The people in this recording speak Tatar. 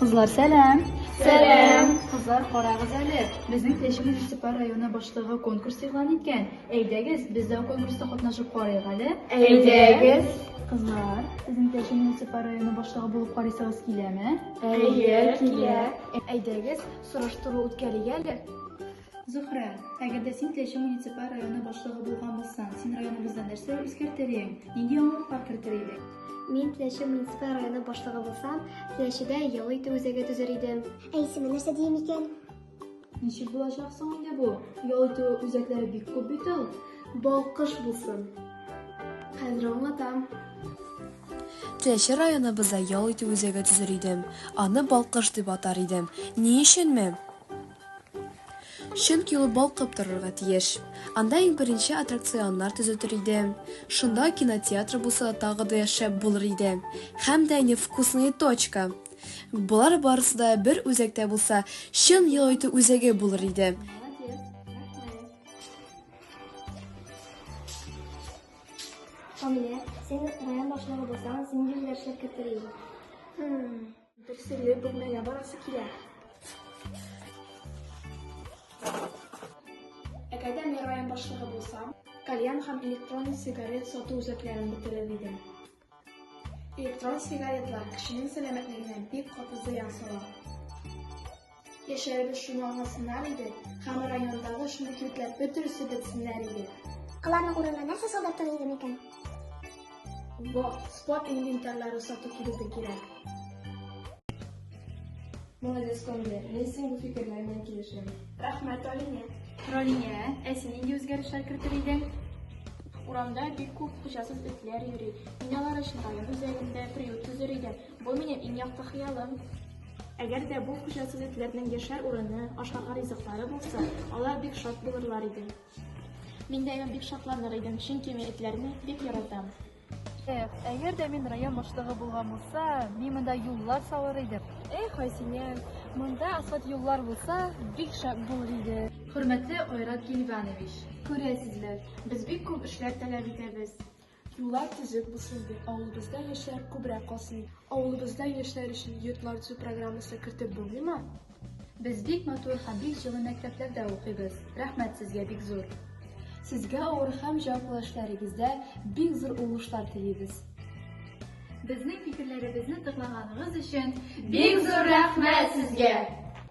Кызлар, сәлам! Сәлам! Кызлар, карагыз әле, безнең Теләче муниципаль районы башлыгы конкурс игълан иткән. Әйдәгез, без дә конкурста катнашып карыйк әле. Әйдәгез! Кызлар, сезнең Теләче муниципаль районы башлыгы булып карыйсыгыз киләме? Әйе, килә. Әйдәгез, сораштыру үткәрик әле. Зөһрә, әгәр дә син Теләче муниципаль районы башлыгы булган булсаң, син районыбызда нәрсә үзгәртер идең? Нинди яңалыклар кертер идең? Мин Теләче муниципаль районы башлыгы булсам, Теләчедә ял итү үзәге төзер идем. Ә исеме нәрсә дием икән? Ничек булачак соң инде бу? Ял итү үзәкләре бик күп бит ул. Балкыш булсын. Хәзер аңлатам. Теләче районыбызда ял итү үзәге төзер идем. Аны Балкыш дип атар идем. Ни өченме? Чөнки ул балкып торырга тиеш. Анда иң беренче аттракционнар төзетер идем. Шунда кинотеатр булса тагы да шәп булыр иде. Һәм дә невкусная точка. Болар барысы да бер үзәктә булса, чын ял итү үзәге булыр иде. Молодец, рәхмәт. Камилә, син район башлыгы булсаң, син нинди үзгәрешләр кертер идең? Бер серле бүлмәгә барасы килә. Әгәр дә мин район башлыгы булсам, кальян һәм электрон сигарет сату үзәкләрен бетерер идем. Электрон сигаретлар кешенең сәламәтлегенә бик каты зыян сала. Яшьләребез шуны аңласыннар иде һәм райондагы шундый кибетләр бөтересе бетсеннәр иде. Аларның урынына нәрсә салдыртыр идем икән? Во, спорт инвентарьлары сату кибете кирәк. Молодец, Камилә. Мин синең бу фикерләр белән килешәм. Рәхмәт, Алинә. Ралинә, ә син нинди үзгәрешләр кертер идең? Урамда бик күп хуҗасыз этләр йөри. Мин алар өчен район үзәгендә приют төзер идем. Бу минем иң якты хыялым. Әгәр дә бу хуҗасыз этләрнең яшәр урыны, ашарга ризыклары булса, алар бик шат булырлар иде. Мин дә бик шатланыр идем, чөнки мин этләрне бик яратам. Эх, әгәр дә мин район башлыгы булган булса, мин монда юллар салыр идем. Эх, Айсинә, монда асфальт юллар булса, бик шәп булыр иде. Хөрмәтле Айрат Гильванович, күрәсезме, без бик күп эшләр таләп итәбез. Юллар төзек булсын иде, авылыбызда яшьләр күбрәк калсын иде. Авылыбызда яшьләр өчен йортлар төзү программасы кертеп булмыймы? Без бик матур һәм бик җылы мәктәпләрдә укыйбыз. Рәхмәт сезгә бик зур. Сезгә авыр һәм җаваплы эшләрегездә бик зур уңышлар телибез. Безнең фикерләребезне тыңлаганыгыз өчен бик зур рәхмәт сезгә!